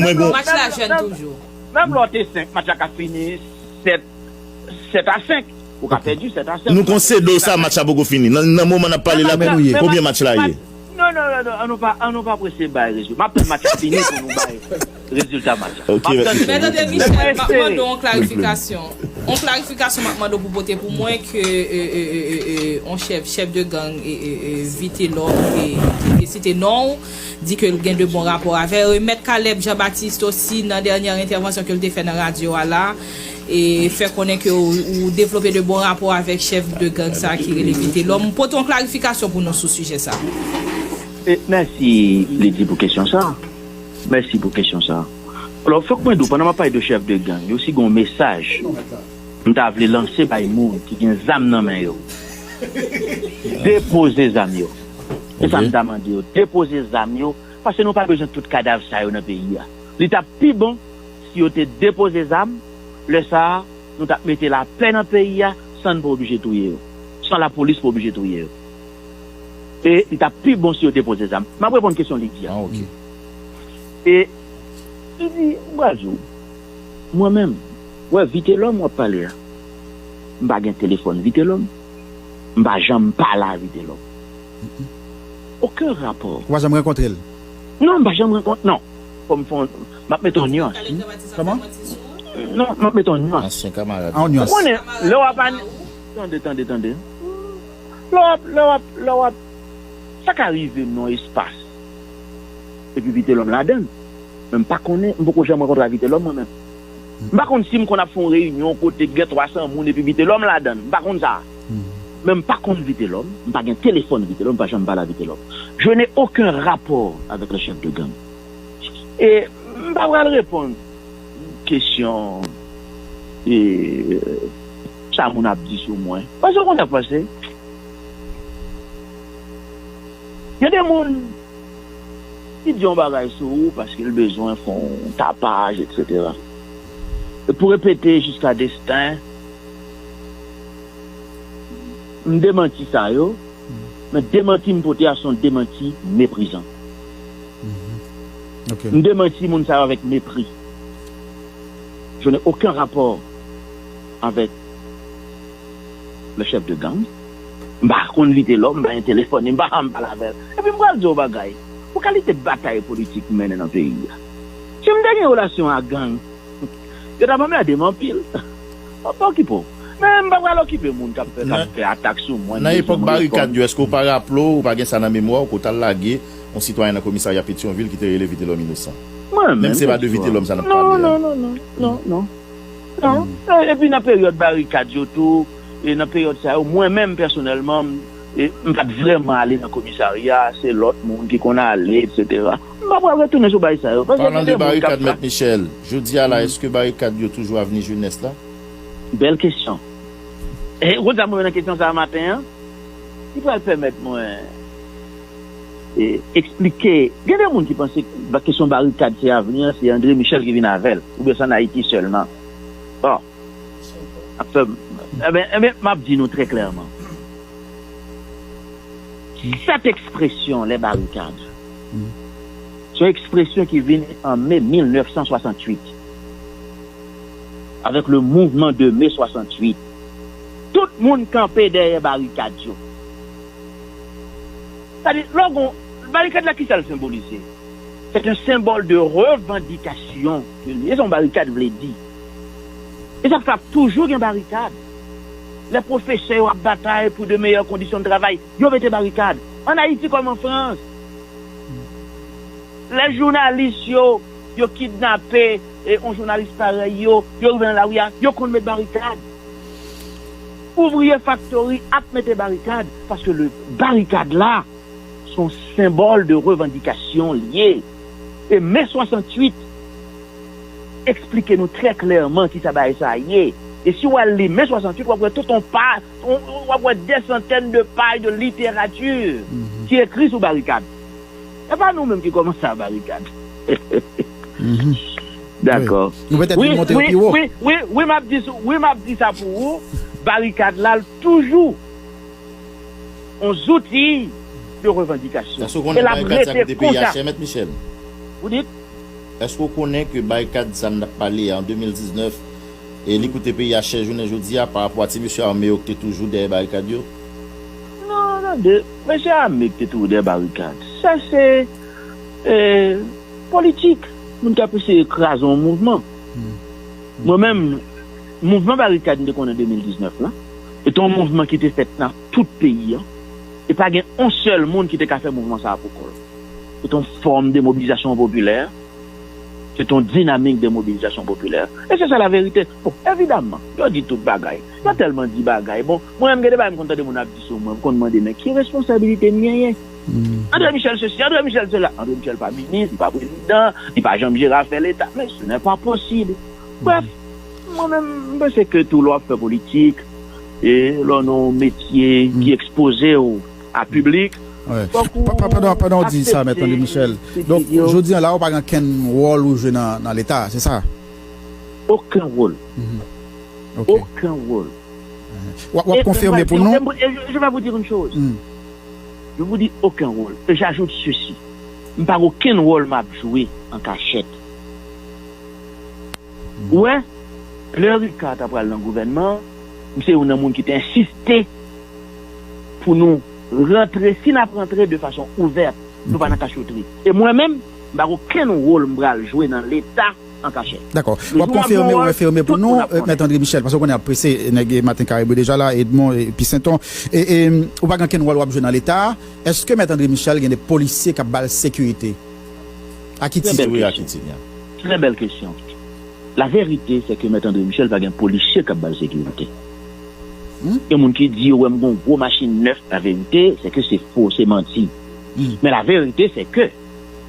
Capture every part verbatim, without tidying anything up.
mwen gon. Match la jèn toujou. Menm lè w te senk, match la ka fini sèt, sèt a senk. Ou ka pèdi sèt a senk. Nou konn se do sa, match la poko fini. Nan, nan moman n ap pale la, Menm nou ye. Konbyen match la ye? Non, non, non, non, an nou pa, an nou pa prese bay rezilta. M ap tann match la fini pou nou bay rezilta match la. Ok, M ap tann mèsi. Men tande, Michel, m ap espere. Mande yon klarifikasyon. Yon klarifikasyon m ap mande w pou pote pou mwen ke e, e, e, e, e, yon chèf, chèf de gang e, e, e, Vitelòm e, ki te site non w, di ke l gen de bon rapò avè yo. E Mèt Caleb Jean Baptiste osi, nan dènyè entèvansyon ke l te fè nan radyo a la, e fè konnen ke ou, ou devlope de bon rapò avèk chèf de gang sa ki rele Vitelòm. Pote yon klarifikasyon pou nou sou sijè sa. E, mèsi, Lydie, pou kesyon sa. Mèsi pou kesyon sa. Alò, fòk mwen di w, pandan m ap pale de chèf de gang yo, si gen yon mesaj m ta vle lanse bay moun ki gen zam nan men yo, depoze zam yo. Se sa m ta mande yo. Depoze zam yo, paske nou pa bezwen tout kadav sa yo nan peyi a. Li t ap pi bon si yo te depoze zam, lè sa a, nou t ap mete lapè nan peyi a san n pa oblije touye yo. San lapolis pa oblije touye yo. E li t ap pi bon si yo depoze zam. M ap reponn kesyon Lydie a. Ah, ok. E li di, m pral di w, mwen menm, wè Vitelòm w ap pale a, m pa gen telefòn Vitelòm, m pa janm pale a Vitelòm. Okenn rapò. Ou pa janm rankontre l? Non, m pa janm rankont, non. Fò m fè yon, m ap mete yon nyans. Kòman? Non, m ap mete yon nyans. Ansyen kamarad. An yon nyans. Konnen, lè w ap an-, tande, tande, tande. Lè w ap, lè w ap, lè w ap, sa ka rive m nan yon espas. Epi Vitelòm ladan l. Men m pa konnen, m poko janm rankontre a Vitelòm mwen menm. M pa konn si m konn ap fè yon reyinyon kote gen twa san moun epi Vitelòm ladan l. M pa konn sa. Men m pa konn Vitelòm, m pa gen telefòn Vitelòm, m pa janm pale a Vitelòm. Je n'ai aucun rapport avec le chef de gang. E m pa pral reponn kesyon e sa moun ap di sou mwen. Paske w konn sa k pase. Gen de moun ki di yon bagay sou ou paske l bezwen fè yon tapaj, etsetera. E pou repete jiska desten, m demanti sa yo, men demanti m pote a se yon demanti meprizan. Ok. M demanti moun sa yo avèk mepri. Je n'ai aucun rapport avec le chef de gang. M pa konn Vitelòm, m pa gen telefòn, m pa janm pale avè l. Epi m pral di w bagay. Pou kalite batay politik m mennen nan peyi a. Si m te gen relasyon ak gang, yo t ap anmède m anpil. M pa okipe w. Men m pa pral okipe moun k ap fè, k ap fè atak sou mwen. Nan epòk barikad yo, èske w pa raple w, ou pa gen sa nan memwa w, ke w t al lage yon sitwayen nan komisarya Petyonvil ki te rele Vitelòm Inosan? Mwen menm, Menm se pa de Vitelòm sa n ap Non, pale a. Non, non, non, non, non. Non. E, epi nan peryòd barikad yo tou, e nan peryòd sa yo, mwen menm pèsonèlman, m, e, m pa t vrèman ale nan komisarya, se lòt moun ki konn ale, etsetera. M pa pral retounen sou bagay sa yo. Paske Palan gen de de moun k ap barikad, Mèt Michel, jodi a la, èske barikad yo toujou avni jenès la? Bèl kesyon. E, ou konn sa mwen nan kesyon sa a maten an? Ki pral pèmèt mwen e, eksplike. Gen de moun ki panse ba-, kesyon barikad se avni an, se André Michel ki vin avè l. Oubyen se ann Ayiti sèlman. Bon. Ap fè m, ebyen, ebyen, m ap di nou trè klèman. Sèt ekspresyon, les barricades, se yon ekspresyon ki vin an me mil nèf san swasanntuit. Avec le mouvement de mai soixante-huit, Tout moun kanpe dèyè barikad yo. Sa di, lè w gon, barikad la, kisa l senbolize? C'est un symbole de revendication. Se yon barikad vle di. E sa k ap toujou gen barikad. Lè pwofesè yo ap batay pou de meyè kondisyon de travay, yo mete barikad. Ann Ayiti kòm an Frans. Lè jounalis yo, yo kidnape, e, yon jounalis parèy yo, yo rive nan lari a, yo konn met barikad. Ouvriye faktori ap mete barikad, paske le barikad la, se yon senbòl de revandikasyon li ye. E Me swasanntuit eksplike nou trè klèman kisa bagay sa a ye. E si w al li Me swasanntuit, w ap wè tout yon pa, w ap wè dè santèn de paj de literati ki ekri sou barikad. E pa nou menm ki kòmanse a barikad. Dakò. Nou petèt vin monte yo pi wo. Wi, wi, wi, m ap di, wi, m ap di sa pou ou. Barikad la, l toujou yon zouti de revandikasyon. Èske w konnen barikad sa koute peyi a chè, Mèt Michel? Ou di? Èske w konnen ke barikad sa n ap pale a an de mil diznèf, e li koute peyi a chè jounen jodi a pa rapò a ti mesye ame yo ki te toujou dèyè barikad yo? Non, tande, mesye ame ki te toujou dèyè barikad. Sa se, e, politik. Moun k ap eseye kraze yon mouvman. Mwen menm, mouvman barikad m te konnen de mil diznèf la, se te yon mouvman ki te fèt nan tout peyi an. E pa gen yon sèl moun ki te ka fè mouvman sa a pou kò l. Se te yon fòm de mobilizasyon popilè. Se te yon dinamik de mobilizasyon popilè. E se sa laverite. Bon, evidaman, yo di tout bagay. Yo tèlman di bagay. Bon, mwen menm, gen de bagay m konn tande moun ap di sou mwen. M konn mande, men ki responsabilite m genyen? André Michel sesi, André Michel sela. André Michel pa minis, li pa prezidan, li pa janm jere afè Leta. Men ce n'est pas possible. Brèf, mwen menm, m panse ke tou lè w ap fè politik, e lè w nan yon metye ki ekspoze w a piblik, fòk ou aksepte kritik yo. Pandan, pandan w di sa, Mèt André Michel, donk, jodi a la, ou pa gen kenn wòl ou jwe nan, nan Leta, se sa? Okenn wòl. Okenn wòl. W ap, w ap konfime pou nou? E je, je vais vous dire une chose. Je vous dis okenn wòl. E j'ajoute ceci. M pa gen okenn wòl m ap jwe an kachèt. Ou wè, lè Ricard ta pral nan gouvènman, m se youn nan moun ki te ensiste pou nou rantre, si n ap rantre de fason ouvèt, nou pa nan kachotri. E mwen menm, m pa gen okenn wòl m pral jwe nan Leta an kachèt. Dakò. W ap konfime ou enfime pou nou, Mèt André Michel, paske w konnen ap prese, nèg Maten Karib yo deja la, Edmond epi Senton. E, e, ou pa gen okenn wòl w ap jwe nan Leta. Èske Mèt André Michel gen de polisye k ap ba l sekirite? Akitid. Wi, Akitid. Très belle question. La vérité, c'est que Mèt André Michel pa gen polisye k ap ba l sekirite. Gen moun ki di yo wè m gen yon gwo machin nèf. La vérité, c'est que c'est faux, se manti. Men la vérité, c'est que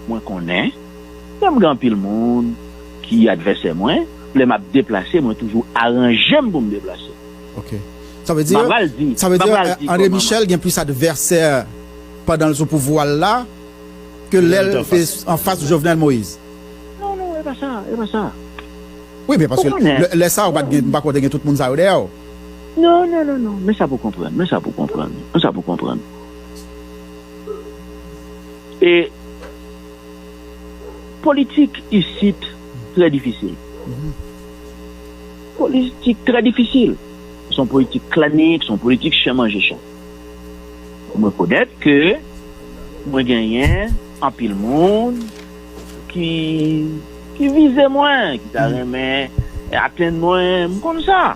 mwen konnen, lè m gen anpil moun ki advèsè mwen, lè m ap deplase, mwen toujou aranje m pou m deplase. Ok. Sa vle di, sa vle di, André Michel gen plis advèsè pandan l sou pouvwa l la ke lè l te anfas Jovenel Moïse. Non, non, e pa sa, e pa sa. Wi, men paske lè, lè sa, ou pa t gen, m pa kwè w te gen tout moun sa yo dèyè w. Non, non, non, non. Men sa pou konprann, men sa pou konprann, men sa pou konprann. E politik isit trè difisil. Politik trè difisil. Se yon politik klinik, se yon politik chen manje chen. Mwen rekonèt ke mwen genyen anpil moun ki, ki vize mwen, ki ta renmen atenn mwen, m konn sa.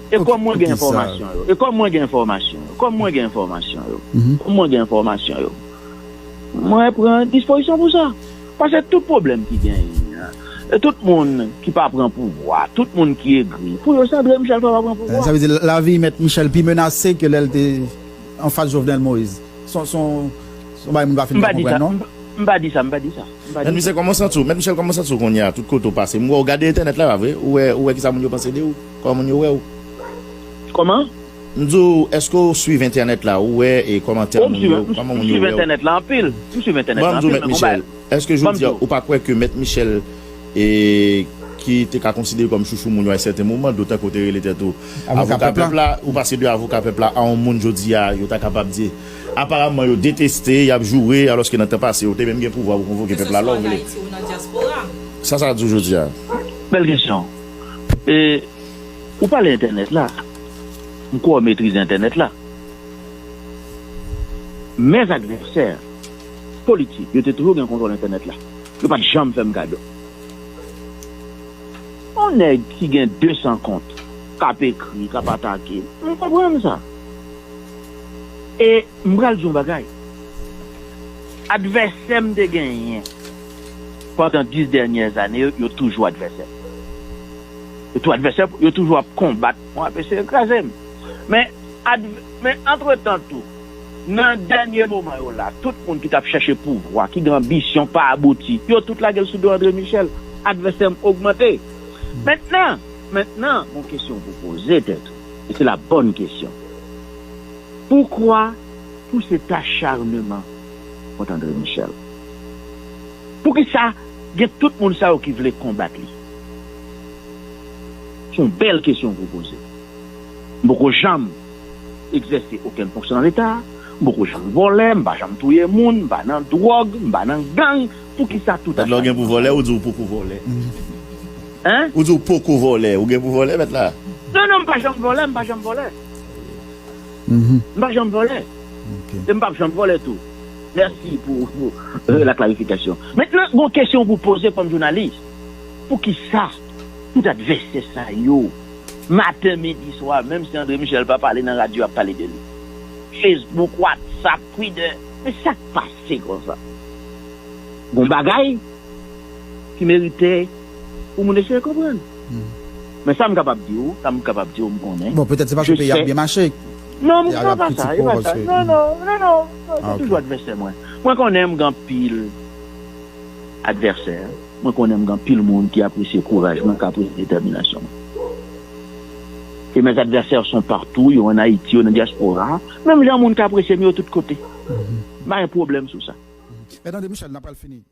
E kòm mwen gen enfòmasyon yo, e kòm mwen gen enfòmasyon yo, kòm mwen gen enfòmasyon yo, kòm mwen gen enfòmasyon yo, mwen pran dispozisyon pou sa. Paske tout pwoblèm ki genyen an, e tout moun ki pa pran pouvwa, tout moun ki egri, pou yo se André Michel pa pran pouvwa. Sa vle di lavi Mèt Michel pi menase ke lè l te anfas Jovenel Moïse. Se yon, se yon, se yon bagay moun pa fin ka konprann, non? M pa di sa, m pa di sa, m pa di sa. Mèt Michel, kòman w santi w? Mèt Michel, kòman w santi w kounye a? Tout kote w pase. M wè w gade entènèt la, pa vre? Ou wè, ou wè kisa moun yo panse de ou? Kòman moun yo wè ou? Kòman? M di w, èske w swiv entènèt la? Ou wè e kòmantè moun yo, kòman moun yo wè ou? M swiv entènèt la anpil. M swiv entènèt la anpil, men bon bagay. Èske jodi a, ou pa kwè ke Mèt Michel, e, ki te ka konsidere kòm chouchou moun yo a sèten moman, dotan ke w te rele tèt ou avoka pèp la, ou pase de avoka pèp la a yon moun jodi a, yo ta kapab di, aparamman, yo deteste, y ap joure, alòske nan tan pase, ou te menm gen pouvwa pou konvoke pèp la lè w vle. Sa, sa di w jodi a? Bèl kesyon. E, ou pale entènèt la. M kwè w metrize entènèt la. Mes advèsè politik, yo te toujou gen kontwòl entènèt la. Yo pa t janm fè m kado. Yon nèg ki gen de san kont, k ap ekri, k ap atake, m konprann sa. E m pral di yon bagay. Advèsè m te genyen pandan dis dènyè ane yo, yo toujou advèsè m. Yo tou advèsè, yo toujou ap konbat mwen, ap eseye kraze m. Men, adv-, men antretan tou, nan dènye moman yo la, tout moun ki t ap chèche pouvwa, ki gen anbisyon pa abouti, yo tout lage l sou do André Michel. Advèsè m ogmante. Mentnan, mentnan, yon kesyon pou poze tèt ou, e se la bòn kesyon. Poukwa tout se acharnement kont André Michel? Poukisa gen tout moun sa yo ki vle konbat li? Se yon bèl kesyon pou poze. M poko janm egzèse okenn fonksyon nan Leta. M poko janm vòlè, m pa janm touye moun, m pa nan dwòg, m pa nan gang. Poukisa tout acharnement? Lè w gen pou vòlè, ou di w poko vòlè. Hein? Ou di w poko vòlè, ou gen pou vòlè, mèt la? Non, non, m pa janm vòlè, m pa janm vòlè. M pa janm vòlè. E m p ap janm vòlè tou. Mèsi pou, pou, euh, la klarifikasyon. Mentnan, gon kesyon pou poze kòm jounalis. Poukisa tout advèsè sa yo, maten, midi, swa, menm si André Michel pa pale nan radyo, y ap pale de li? Facebook, WhatsApp, Twitter. Men sa k pase konsa? Gon bagay ki merite pou moun eseye konprann. Men sa m kapab di w, sa m kapab di w, m konnen. Bon, petèt se paske peyi a ap byen mache. Non, m pa sa, e pa sa. Non, non, non, non, non, se toujou advèsè mwen. Mwen konnen m gen anpil advèsè. Mwen konnen m gen anpil moun ki apresye kouraj mwen, ki apresye detèminasyon mwen. Et mes adversaires sont partout, yo ann Ayiti, yo nan dyaspora. Menm jan moun ka apresye m, yo tout kote. M pa gen pwoblèm sou sa. Mèt André Michel, n ap pral fini.